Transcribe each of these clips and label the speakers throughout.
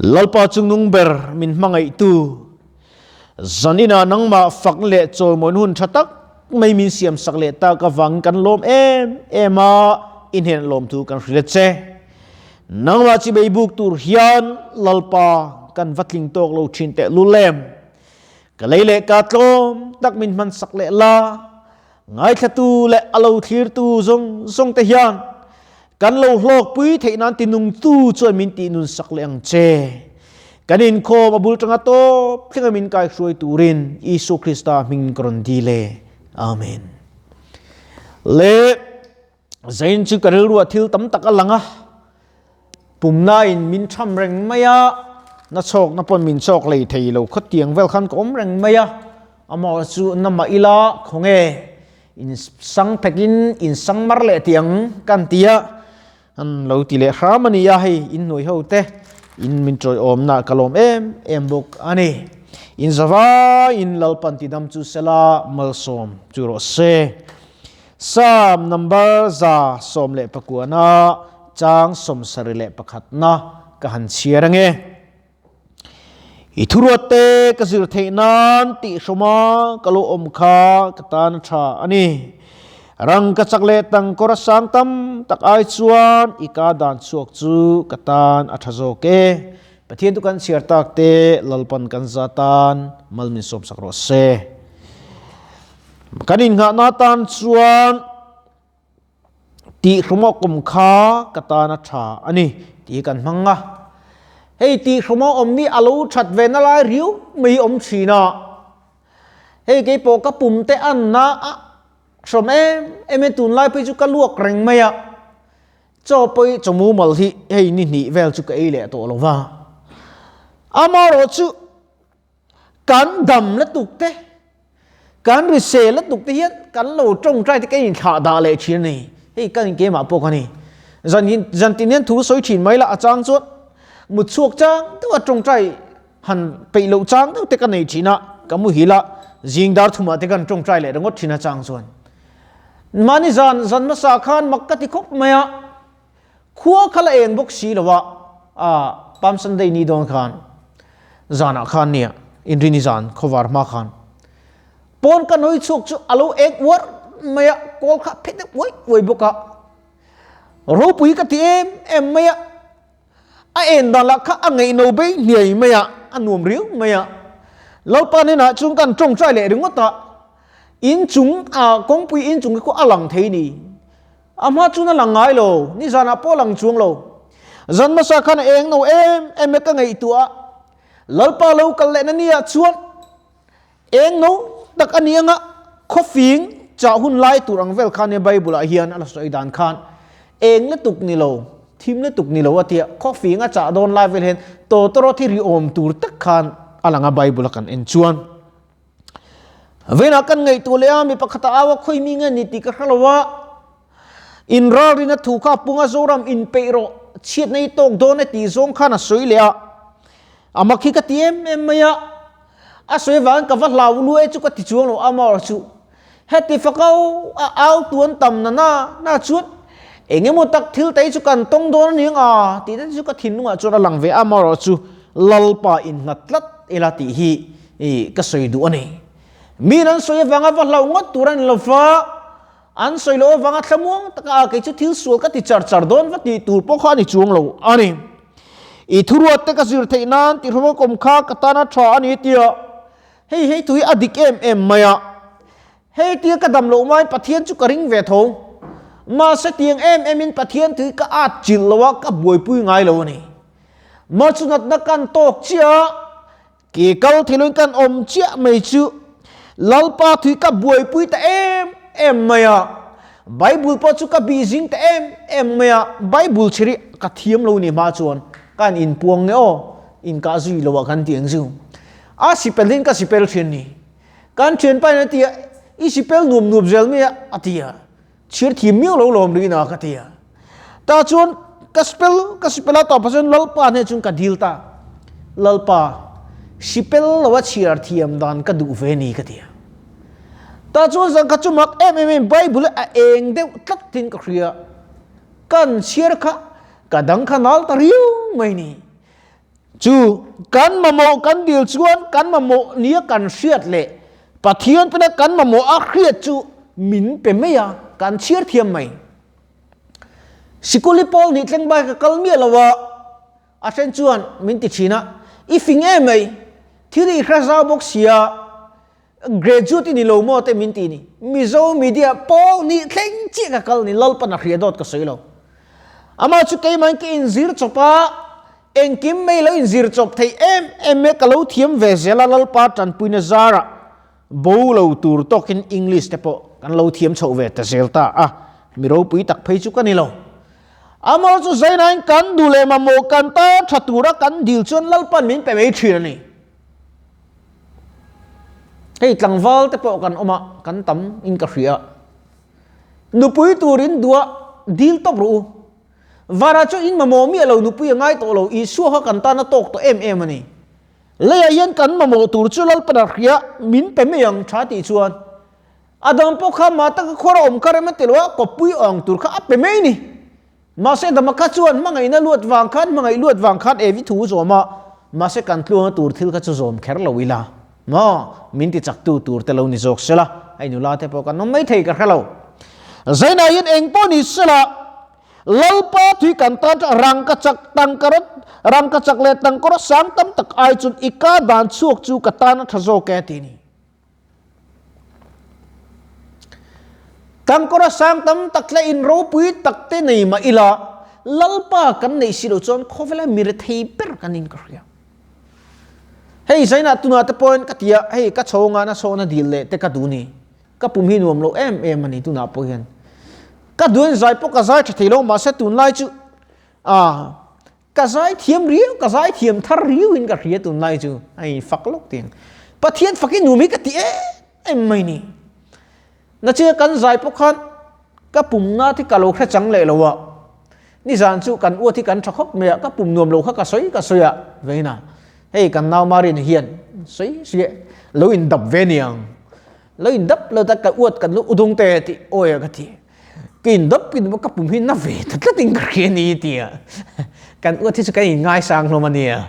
Speaker 1: Lalpa chungnung ber min hmangaihtu, zaninah nangmah fak leh chawimawi hun tha tak mai min siamsak leh tak avangin kan lawm em em a, i hnenah lawmthu kan hrilh a che. Nangmah chibei buk tur hian Lalpa kan va tling tawk lo thin tehlul em? Ka lei leh ka tlawm tak min hmansak leh la, Ngaithlatu leh a lo thlirtu zawng zawng te hian kan lo hlawkpui theih nan tinungtu chuan min tih nun sak leh ang che. Kan inkhawm a bul tanga tawp thlenga min kaihruai turin Isua Krista hmingin ka rawn dil e. Amen. Le Zain chu ka rilruah thil tam tak a lang a, pumnain min tham reng mai a, na chhawkna pawn min chawk lei thei lo khawtiang vel khan ka awm reng mai a, amah chu na mah ila khawnge in sang phekin in sang mar leh tiang kan ti a, an lo ti leh hram a ni a, hei in hnuai ho te in min tawiawmna ka lawm em em bawk a ni. In zavaiin Lalpan tidam chu sela malsawm chu rawh se. Psalm number 119 chang 71na ka han chhiar ange. I thuruat te ka zir theih nan tih hrawma ka lo awm kha ka tan a tha a ni. Rang ka chak leh tangkawr a sang tam tak ai chuan i ka dan chhuak chu ka tan a tha zawk e. Pathian tu kan chhiar tak te Lalpan kan za tan mal min sawmsak rawh se. Kan innghahna tan chuan tihhrumawk kum kha ka tan a tha a ni tih hi kan hmang a. Hei tihhrumawk awm hi a lo that ve na lai riau mai awm thin a. Hei keipawh ka pum te anna a hrawm em em e tunlai phei chu ka luak reng mai a. Chaw pawi chaw mumal hi hei ni hnih vel chu ka ei leh tawh lo va. Amaherawhchu Kan dam lutuk te, kan risel lutuk te hian kan lo tawngtai te kan inthlah dah leh thin a ni. Hei kan inkeimah pawh ka ni. Zan in zan tin hian thu sawi thin mai la a chang chuan mut chhuak chang deuh a tawngtai han peih loh chang deuh te ka nei thin a, ka muhil a, zing dar thumah te kan tawngtai leh ringawt thin a chang chuan. Mahni zan zan hmasa khan mak ka ti khawp mai a, Khua kha la eng bawk si lo a, ah Palm Sunday ni dawn khan zanah khan nia Inrini zan khawvar hma khan pawn ka nawi chhuak chu a lo eng uar mai a, kawl kha phet deuh uai uai bawk a, ropui ka ti em em mai a, a en dan lah kha a ngaihno bei hniai mai a, a nuam riau mai a, Lalpa hnenah chuan kan tawngtai leh ringawt a, inchung ah kawngpui inchung hi khu a lang thei ni. A hma chun a lang ngai lo, nizanah pawh a lang chuang lo. Zan hmasa khan a eng no em em e ka ngaihtuah a, Lalpa lo kal lehna niah chuan eng no tak a ni anga khawfing chah hun lai tur ang vel khan nia Bible ah hian a la sawi dan khan eng lutuk ni lo, thim lutuk ni lo a tia khawfing a chah dawn lai vel hian tawtawrawt hi ri awm tur tak khan a lang a Bible a kan en chuan. Venah kan ngaihtuah leh a, mi pakhat a au a, khawi mi nge ni tih ka hre lo a, in ralrin a thu kha punga Zoram inpeih rawh, chhiatna i tawk dawn e tih zawng khan a sawi leh a, a mak hi ka ti em em mai a, a sawi avangin ka va hlau lu e chu ka ti chuang lo a, amaherawhchu heti fakau a au tu an tam na na na chuan eng emaw tak thil te hi chu kan tawng dawn a ni ang a tih te chu ka thinlungah chuan a lang ve a, amaherawhchu Lalpa innghat tlat ila tih hi I ka sawi duh a ni. Miin an sawi avanga va hlauh ngawt tur a ni lo va, an sawi loh avanga thlamuang taka a kei chu thil sual ka ti char char dawn va tih tur pawh kha a ni chuang lo a ni. I thuruat te ka zir theih nan tih hrawm kawm kha ka tana tha a ni tia hei hei thu hi a dik em em mai a. Hei tia ka dam loh maiin Pathian chu ka ring ve tho. Mahse tiang em emin Pathian thu hi ka at chilh lo a, ka buaipui ngai lo a ni. Machunatna kan tawk chiah a. Ke kal theiloin kan awm chiah mai chu Lalpa thui ka buaipui ta em em mai a, Bible pawh chu ka bih zing ta em em mai a, Bible chhir hi ka thiam lo ni hma chuan ka han inpuang nge aw, inkah zui lo ah kan ti ang chu. A sipel hian ka sipel thin ni. Kan thianpa in a ti a, i sipel nuam nuam zel mai a, a ti a. Chhir thiam miau lo lawm ringin a ka ti a. Tah chuan ka spell ka sipel a tawpah chuan Lalpa hneh chuan ka dil ta. Lalpa, sipel lo a chhiar thiam dan ka duh ve ni ka ti a. Tah chuan zan kha chu mak em em in Bible a eng deuh tlat tin ka hria. Kan chhiar kha ka dang kha nal ta riau mai ni. Chu kan mamawh kan dil chuan kan mamawh nia kan hriat leh Pathian pawhin kan mamawh a hriat chu min pe mai a, kan chhiar thiam mai. Sikul hi Paul nih tleng bai ka kal miah lo a, a then chuan min ti thin a, I fing em mai, thil i hre zau bawk sia, graduate i ni lo maw te min ti ni. Mizo media Paul nih thleng chiah ka kal ni, Lalpan a hria dawt ka sawi lo. Amah chu keimahin ka inzir chawp a, engkim mai lo inzir chawp thei em em e, ka lo thiam ve zel a, Lalpa tanpuina zarah bo lo tur tawkin English te pawh kan lo thiam chhoh ve ta zel ta a, mi ropui tak phei chu ka ni lo. Amah chu zainain kan duh leh mamawh kan tan tha tura kan dil chuan Lalpan min pe mai thin a ni. Hei tlangval te pawh kan awm a, kan tam in ka hria. Nupui turin duh a dil tawp rawh u. Vara chu in mamawh miah lo, nupui a ngai tawh lo, Isua kha kan tan a tawk tawh em em a ni. Leiah hian kan mamawh tur chu Lalpan a hria, min pe mai ang tha tih chuan Adam pawh kha mah taka khuar a awm kha rem a ti lo a, kawppui awng tur kha a pe mai ni. Mahse Adama kha chuan hmangaihna luat vang khan, hmangaih luat vang khan Evi thu zawm a, mahse kan tluanga tur thil kha chu zawm kher lo ila maw, min ti chaktu tur te lo ni zawk sela, hei nula te pawh kan awm mai thei ka hre lo. Zainah hian eng pawh ni sela, Lalpa thui kan tan chu rangkachak tangkarawt, rangkachak leh tangkawrawt sang tam tak ai chuan i ka dan chhuak chu ka tan a tha zawk e ti a ni. Tangkawra sang tam tak leh in ropui tak te nei mah ila, Lalpa kan neih si loh chuan khawvela mi rethei ber kan in ka hria. Hei zainah tunah te pawhin ka ti a, hei ka chho anga na sawna dil leh te ka duh ni. Ka pum hi nuam lo em em a ni tunah pawh hian. Ka duhin zai pawh ka zai tha thei lo mahse tunlai chu ah Ka zaithiam riau, ka zaithiam thar riau in ka hria tunlai chu a in fak lawk tiang. Pathian fak i nuam hi ka ti em em mai ni. Na chia kan zai pawh khan ka pum na thi ka lo hre chang leh lo a. Nizan chu kan uat hi kan tha khawp mai a, ka pum nuam lo kha ka sawi ka sawi a veina. Hei kan nau Marin hian sawi sawi lo in dap ve niang. Lo in dap lo ta ka uat kan lu udung te ti awi a ka ti. Ka in dap in ka pum hi na ve ta tlat in ka hria ni tia kan uat hi chu kan in ngaisang hlawm a nia.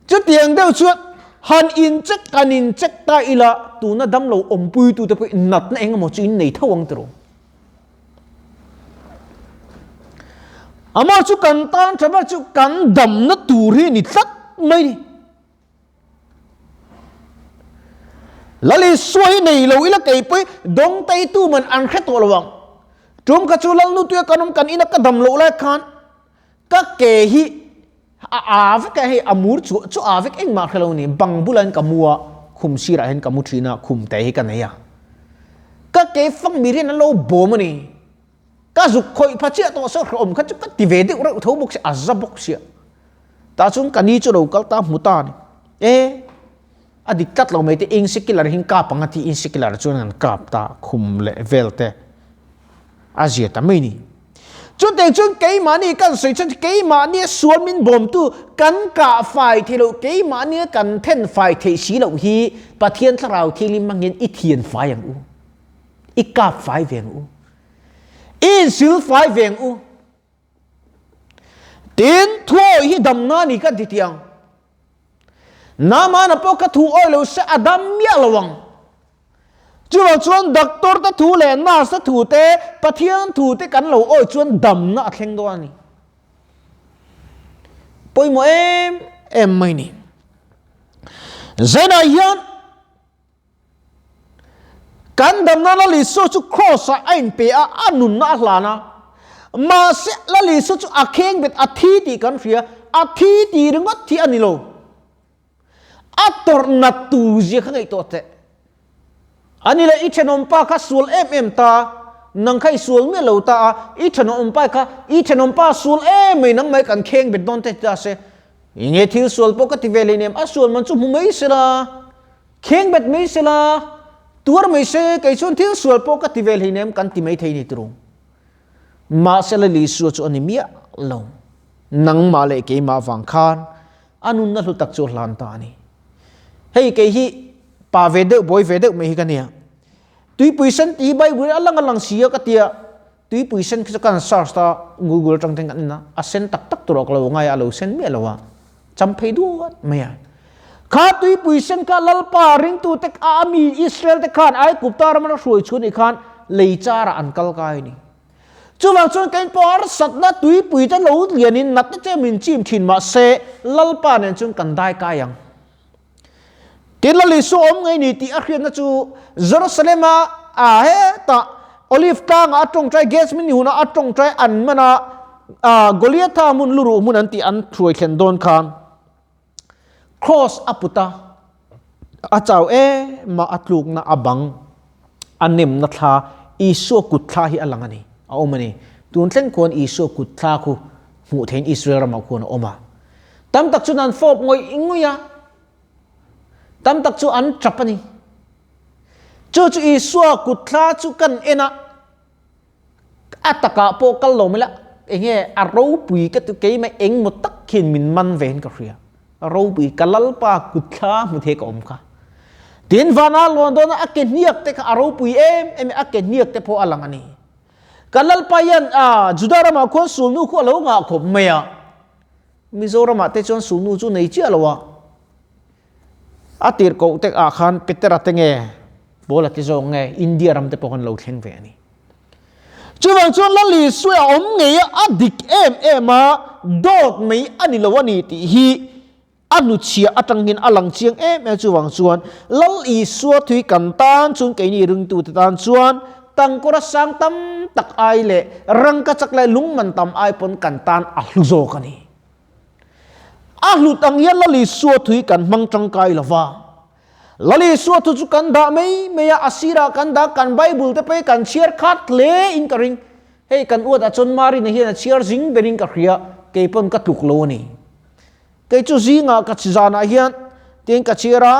Speaker 1: Chutiang deuh chuan han in check kan in check ta ila tuna damlo awmpui tu te pawh natna eng emaw chu in nei tho ang tiraw. Amah chu kan tan tha ber chu kan damna tur hi ni tlat mai ni. Lal Isua hi nei lo ila kei pawh hi dawng teitu man an hre tawh lo ang. Tum kha chu Lal Nutuia kan awm kan ina ka dam loh lai khan ka ke hi a aa vek a, hei a mur chu chu aa vek engmah hre lo ni. Bang bulah hian ka mu a, khum sirah hian ka mu thin a, khum te hi ka nei a. Ka ke fang mi rian an lo bawm a ni. Ka zuk khawih pha chiah tawh saw hrehawm kha chu ka ti ve deuh reuh tho bawk sia, a za bawk sia. Tah chuan ka ni chu lo kal ta hmu ta a ni. E, a dik tlat lo mai te insecular hi kap ang a ti, insecular chuan an kap ta khum leh vel te a zia ta mai ni. Chutiang chuan keimahni kan sawi chuan keimahnia sual min bawmtu kan kah fai theih loh, keimahnia kan then fai theih si loh hi Pathian Thlarau Thianghlim hmangin i thian fai ang u. I kap fai ve ang u. I insil fai ve ang u. Tin, thuawi hi damna ni kan ti tiang. Namana pawh ka thu awi lo se a dam miah lo ang. Chuvang chuan doctor te thu leh nurse te thu te, Pathian thu te kan lo awi chuan damna a thleng dawn a ni. Pawimawh em em mai ni. Zainah hian Kan damna Lal Isua chu Kraws-ah a inpe a, a nunna a hlan a. Mahse, Lal Isua chu a khengbet, a thi tih kan hria. A thi tih ringawt hi a ni lo. A tawrh nat tur zia kha ngaihtuah teh. A ni le, i thenawmpa kha sual em em ta, nang kha i sual miah lo ta a, i thenawmpa kha, i thenawmpa sual em mai nang mai kan khengbet dawn te ti ta se, enge thil sual pawh ka ti ve hleinem, a sual man chu hmu mai sela. Kheng bet mai sela, tuar mai se, kei chuan thil sual pawh ka ti ve hleinem kan ti mai thei ni turu. Mahse Lal Isua chu a ni miah lo. Nangmah leh keimah vang khan a nunna hlu tak chu a hlan ta a ni. Hei kei hi pa ve deuh, bawi ve deuh mai hi ka nia. Tuipui sen tih hi Bible a lang a lang si a ka tia, tuipui sen khi chu kan search ta Google atang ten kan en a, a sen tak tak tur ah ka lo ngai a, a lo sen miah lo a. Cham phei duat mai a. Kha tuipui sen kha Lalpa ringtute a mi Israel te khan Aigupta rama hruai chhuah nih khan lei charah an kal kai a ni. Chuvang chuan kein pawh harsatna tuipui te lo lianin natna che min chim thin mahse Lalpa nen chuan kan dai kai ang. Tin Lal Isua awm ngei ni tih a hriatna chu Jerusalem-a a hetah Olive tlangah a tawngtai Gethsemane huna a tawngtai an man a Goliatha hmun luruh hmun an tih an hruai thlen dawn khan Cross a put a, a chau em a, a tlukna a bang, a nemna thla, Isua kut thla hi a lang a ni, a awm a ni. Tun thleng khuan Isua kut thla khu hmuh theihin Israel ramah khuan a awm a. Tam tak chuan an fawp ngawih ngawih a, tam tak chu an tap a ni. Chu chu Isua kut thla chu kan en a, a takah pawh kal lo mai la, enge a ropui ka ti keimah engmaw tak khian min man ve in ka hria. A ropui ka Lalpa kut thla hmu thei ka awm kha. Tin vana lawn dawna a ke hniak te kha a ropui em em a ke hniak te pawh a lang a ni. Ka Lalpa hian a Juda ramah khuan sulnu khu a lo ngah khawp mai a. Mizoramah te chuan sulnu chu nei chiah lo a, a tirhkoh te ah khan Petera te nge Paula te zawk nge India ram te pawh khan lo thleng ve a ni. Chuvang chuan Lal Isua a awm ngei a, a dik em em a, dawt mai a ni lo a ni tih hi a hnuchhiah atang hian a lang chiang em em. Chuvang chuan Lal Isua thui kan tan chuan keini ringtute tan chuan tangkawra sang tam tak ai leh rangka chak leh lungman tam ai pawn kan tan a hlu zawk a ni. A hlut ang hian Lal Isua thui kan hmang tangkai lo va. Lal Isua thu chu kan dah mai mai a, a sirah kan dah kan Bible te pawh hi kan chhiar khat hle in ka ring. Hei kan uatah chuan Marina hian a chhiar zing berin ka hria, kei pawn ka tluk lo a ni. Kei chu zingah ka zanah hian tiang ka chhiar a,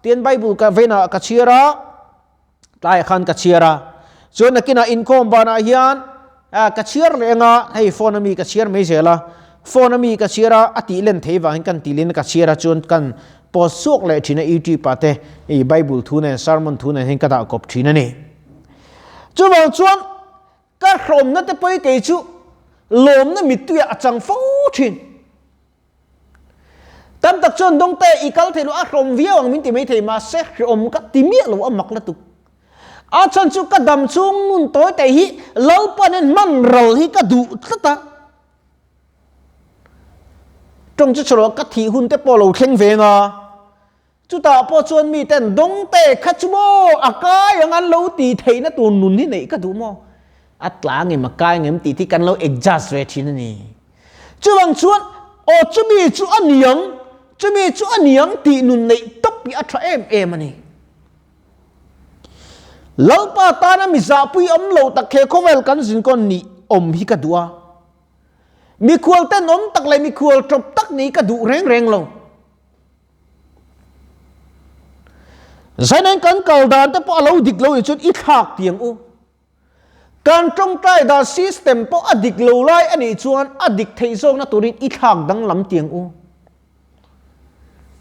Speaker 1: tian Bible ka venah ka chhiar a, tlaiah khan ka chhiar a. Chuan nakinah inkhawm banah hian ka chhiar leh anga hei phone ami ka chhiar mai zel a, phone ami ka chhiar a, a tih len thei vangin kan tih len ka chhiar a, chuan kan post chhuak leh thin a YouTube ah te i Bible thu nen sermon thu nen hian ka dah kawp thin a ni. Chuvang chuan ka hrawmna te pawh hi kei chu lawmna mittuiah a chang fo thin. Tam tak chuan dawngte i kal thei lo a hrawm viau ang min ti mai thei mahse hreawm ka ti miah lo a mak lutuk. A chhan chu ka dam chhung nun tawi te hi Lalpanin hman ral hi ka duh tlat a. Tawng chu chhuah ka thih hun te pawh lo thleng ve nga. Chutah pawh chuan miten dawngte kha chu maw a kai ang an lo tih theihna tur nun hi neih ka duh maw? A tla ngem a kai ngem tih hi kan lo adjust ve thin a ni. Chuvang chuan aw chumi chu a niang, chumi chu a niang tih nun neih tawp hi a tha em em a ni. Lalpa tana mi zahpui awm lo tak he khawvel kan zinkawn nih awm hi ka duh a. Mikhual tenawm tak leh mikhual tawp tak nih ka duh reng reng lo. Zainen kan kal dan te pawh a lo dik lo nih chuan i thlak tiang u. Kan tawngtai dan system pawh a dik lo lai a nih chuan a dik theih zawkna turin i thlak danglam tiang u.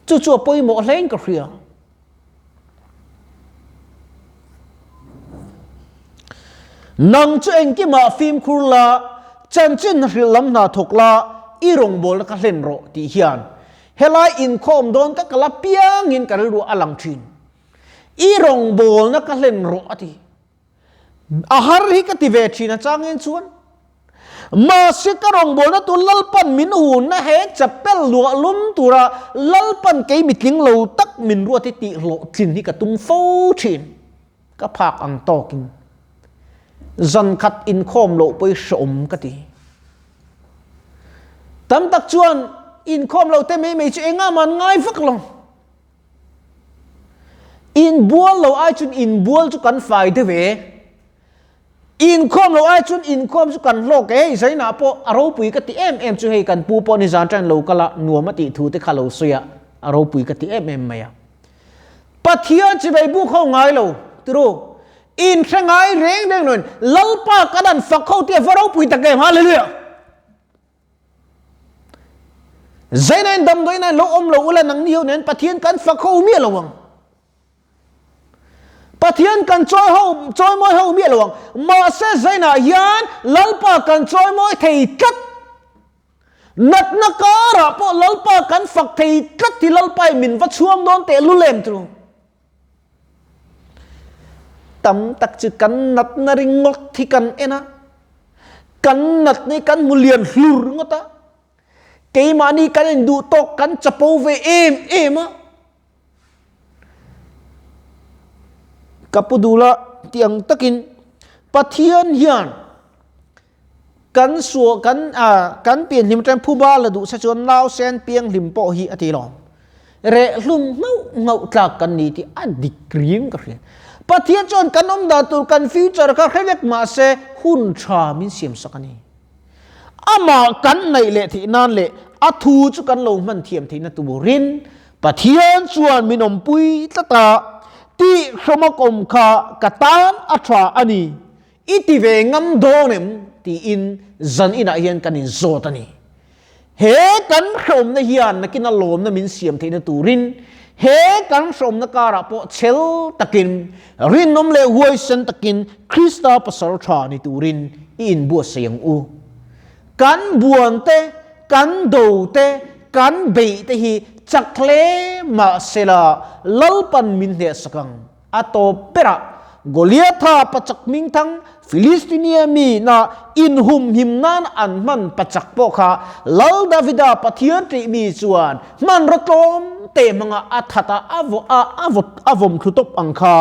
Speaker 1: Chu chu a pawimawh hlein ka hria. Nang chu engkimah fimkhur la, chanchin hrilh lam hna thawk la, i rawngbawlna kha hlen rawh tih hian Helai inkhawm dawn ka kal apiangin ka rilru a lang thin. I rawngbawlna ka hlen rawh a ti. A har hi ka ti ve thin a changin chuan. Mahse ka rawngbawlna tur Lalpan min hunna he chapel luah lum tura Lalpan kei mitling lo tak min ruat hi tih hlawhtlin hi ka tum fo thin. Ka phak ang tawkin zan khat inkhawm loh pawh hi hreawm ka ti. Tam tak chuan inkhawm lo te mai mai chu engah mah an ngai vak lo. Inbual lo ai chuan inbual chu kan fai deuh e. Inkhawm lo ai chuan inkhawm chu kan hlawk e. Hei zainah pawh a ropui ka ti em em chu hei kan pu pawh nizan tan lo kal a nuam a tih thu te kha lo sawi a, a ropui ka ti em em mai a. Pathian chibai buk ho ngai lo tiru. In hre ngai reng reng loin Lalpa kan an fak ho tih a va ropui tak em. Hallelujah. Zaina in damdawi in lo awm lo ula nang ni ho nen Pathian kan fak ho miah lo ang. Pathian kan chawi ho chawi mawi ho miah lo ang. Mahse zaina hian Lalpa kan chawi mawi thei tlat. Natna karah pawh Lalpa kan fak thei tlat hi Lalpa in min va chhuang dawn teh lulem chu. Tam tak chu kan natna ringawt hi kan en a, kan natna hi kan hmu lian hlur ringawt a, keimahni kan induh tawk kan chapo ve em em a. Ka pu dula ti ang takin Pathian hian kan suah kan a kan pian hlim atang phuba la duh se chuan nausen piang hlim pawh hi a ti lawm. Reh hlum nghauh nghauh tlak kan ni tih a dik riang ka hria. Pathian chuan kan awm dan tur kan future kha hre vek mahse hun tha min siam sak a ni. Amah kan neih leh theih nan leh a thu chu kan lo hman thiam theihna turin Pathian chuan min awmpui tlat a, tih hrawma kawm kha ka tan a tha a ni. I ti ve ngam dawn em? tiin zan inah hian kan inzawt a ni. He kan hrawmna hian nakina lawmna min siam theihna turin he kan hrawmna karah pawh chhel takin, rinawm leh huaisen takin Krista pasal tha ni turin i inbuatsaih ang u. Kan buan te, kan do te, kan beih te hi chak hle mahsela Lalpan min hnehsak ang. A tawp berah Goliatha pachak hmingthang Filistinia mi na inhumhim nan an hman pachak pawh kha Lal Davida Pathian ṭih mi chuan hmanraw tlawm te hmanga a that a, a vaw a, a vaw a vawm thlu tawp ang kha.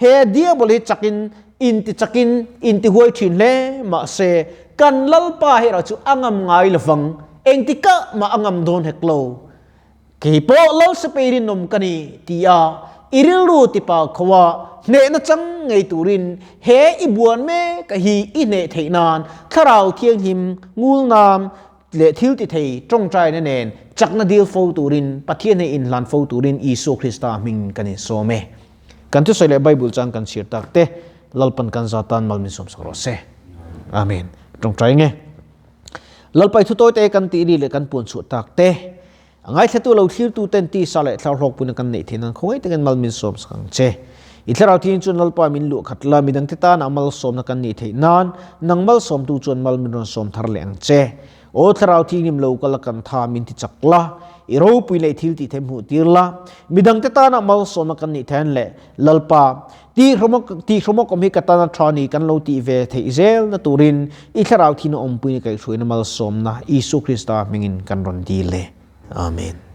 Speaker 1: He Diabol hi chakin inti chakin inti huai ṭhin hle mahse kan Lalpa erawh chu a ngam ngai lovang, engtikah mah a ngam dawn hek lo. Kei pawh Lalsapei rinawm ka ni, ti a, i rilru tipa kho a, hnehna chang ngei turin he i buan mek a hi i hneh theih nan Thlarau Thianghlim ngul nam leh thil ti thei tawngtaina nen chakna dil fo turin Pathian hei inhlan fo turin Isua Krista hming kan insawm e. Kan thusawi leh Bible chang kan chhiar tak te Lalpan kan za tan mal min sawmsak rawh se. Amen. Tawngtai nge. Lalpai thu tawi te kan tih ri leh kan puan chhuah tak te A ngaithlatu lo thlirtu ten tisa leh thlar hlawkpuina kan neih theih nan khawngaih takin mal min sawm sak ang che. I thlarau thiang chuan Lalpa min luah khat la, midangte tana malsawmna kan nih theih nan nang malsawmtu chuan mal min rawn sawm thar leh ang che. Aw thlarau thianghlim lo kal a kan tha min ti chak la, i ropui leh thil tih theih hmuh tir la, midangte tana malsawmna kan nih theih nan leh Lalpa, tihhruma kawm hi ka tana tha ni kan lo tih ve theih zel na turin i thlarau thina awmpuina kaihhruaina malsawmna Isua Krista hmingin kan rawn dil e. Amen.